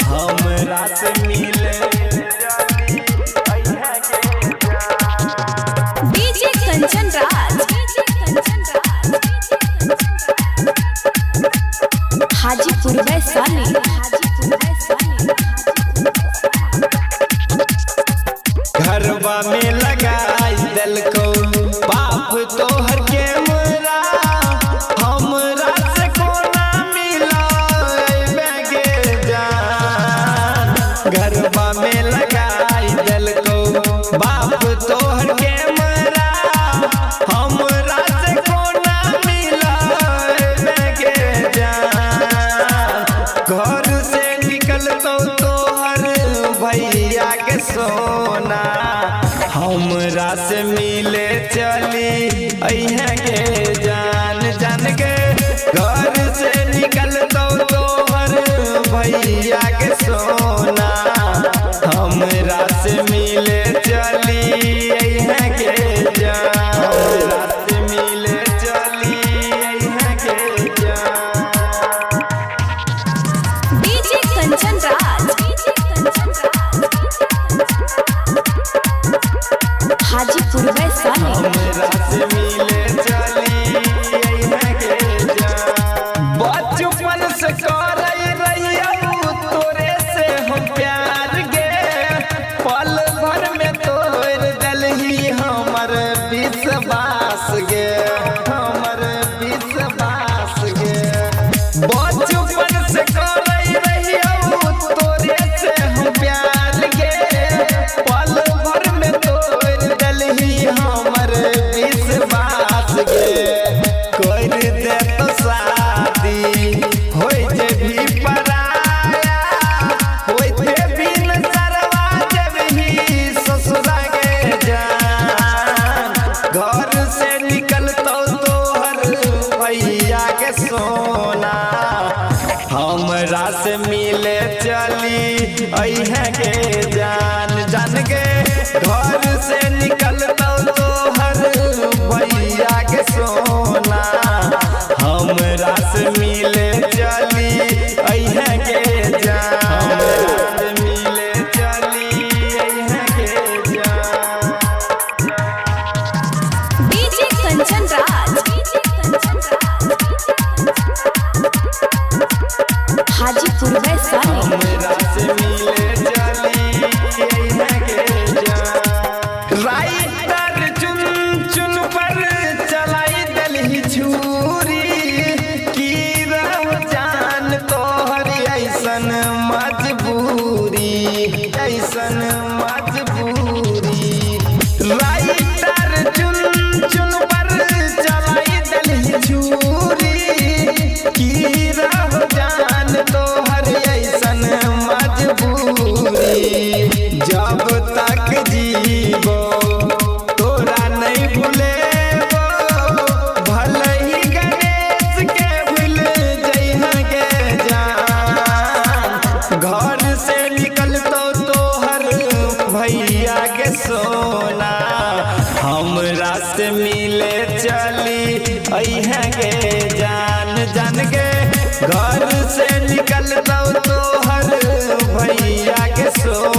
हमरा से मिले चली अइहे गे जान। DJ Kanchan Raj, DJ Kanchan Raj, Hajipur Vaishali, Hajipur Vaishali. घरवा में लगाई दलको बाप तोहर के मोरा, हमरा से कोना मिला गे जान। घरवा में लगाई दलको बाप तोहर के मोरा, हमरा से कोना मिला गे जान। घर से निकलतो तोहर भैया के सोना, हमरा से मिले चली अइहे गे जान। जान गे घर से निकलतो तोहर भैया के सोना, हमरा से मिले चली अइहे गे जान। हमरा से मिले चली अइहे गे जान। DJ Kanchan Raj, DJ Kanchan Raj, Hajipur Vaishali. हमरा से मिले चली अइहे गे जान। बचपन से करई रहियौ तोरे से हम प्यार गे, पल भर में तोड़ देलही हमर विश्वास गे, हमर विश्वास गे। बचपन से करई रहियौ तोरे से हम प्यार गे, पल भर में तोड़ देलही हमर विश्वास गे। कर दे तो शादी होई जे भी पराया, होइते बिन सरवा जबही ससुरा गे जान। घर से निकलतो तोहर भैया के सोना, हमरा से मिले चली अइहे गे जान। जान गे घर से निकलतो तोहर भैया के सोना, हमरा से मिले चली अइहे गे जान। हमरा से मिले चली अइहे गे जान। DJ Kanchan Raj, DJ Kanchan Raj, Hajipur Vaishali. हमरा से मिले चली अइहे गे जान। राइटर चुन चुन पर चलाई दलही छुरी, की रहो जान तोहर ऐसन मजबूरी, ऐसन मजबूरी। राइटर चुन चुन पर चलाई दलही छुरी, की रहो जान तोहर ऐसन मजबूरी। जब तक जीबो तोरा नहीं भूलेबो, भले ही गणेश के भूल जइहे गे जान। घर से निकलतो तोहर भैया के सोना, हमरा से मिले चली अइहे गे जान। जान गे घर से निकलतो तोहर भैया के सोना।